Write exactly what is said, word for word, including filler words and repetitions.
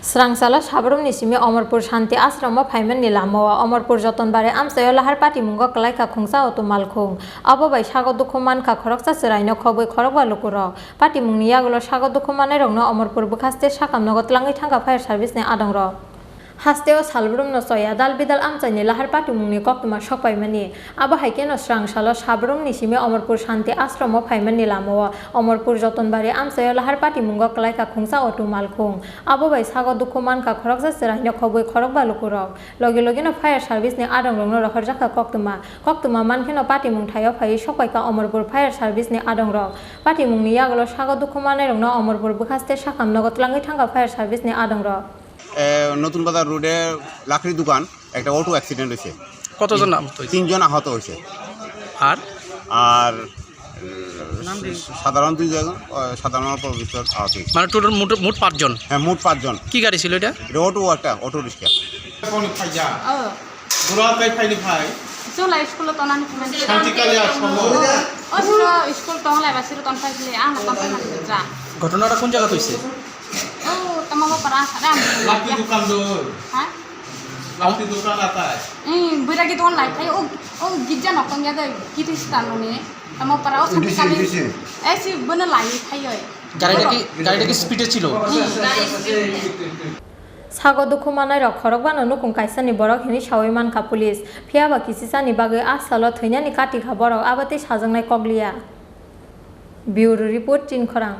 Srangchalo Sabrumni simi Omorpur Shanti Ashromo phaimani lamao Omorpur Jotonbari amchaio lahar patimungo kwlaikha khungsa auto malkhung. Abo bai sago dukhu mankha khoroksa chwraino khobwi khorokba lukurok. Patimungni yagulo sago dukhu manairokno Omorpur bwkhaste sakam nogo twlangwi thangkha fire service ni adongrok. Hasteo salbrumno choya dal bidal amchaini lahar patimungni koktwma sokpaimani. Abo hai kheno srang salo Sabrumni simi Omorpur Shanti Ashromo phaimani lamao Omorpur Jotonbari amchaio lahar patimungo kwlaikha khungsa auto malkhung. Abo bai sago dukhu mankha khoroksa chwraino khobwi khorokba lukurok. Logi logino fire service ni adongrokno rohorjakha koktwma. Koktwma mankheno patimung thaio phaiwi sokpaikha Omorpur fire service ni adongrok. Patimungni yagulo sago dukhu manairokno Omorpur bwkhaste sakam nogo twlangwi thangkha fire service ni adongrok. এ, নতুন বাজার রোডে লাকড়ি দোকান, একটা auto accident হয়েছে। কতজন আহত হয়েছে? তিনজন আহত হয়েছে। আর? আর, উম, সাধারণ দুইজন, আহ, সাধারণ অল্প বিস্তর আহত হয়েছে। মানে টোটাল মোট, মোট পাঁচজন? হ্যাঁ, মোট পাঁচজন। কি গাড়ি ছিল এটা? এটা অটো একটা, auto rickshaw. Phone khaija. Oh. Bura tai phaini phai. Chwng lai school-o tonani phai. Shanti Kalya Ashromo. Oh, siro school tong lai ba siro ton phai le, ang na ton phai na ja. ঘটনাটা কোন জায়গাত হয়েছে? Oh, tamo ba para sa dam. Lakti dukan do. Ha? Lakti dukan atai. Eh, bura gi ton lai phai. Oh, oh, gija nok tong ya dai. Kiti sta no ni. Tamo para o Shanti Kalya. Eh, si bana lai phai oi. গাড়িটা কি, গাড়িটা কি স্পিডে ছিল? Sago dukhu manairok khorokbano nukung kaisani borok hinwi sawi mankha police. Phiyaba kisisani bagwi a salo thwinani katikha borok, abo tei sajaknai kokliya. Bureau report, Tinkhorang.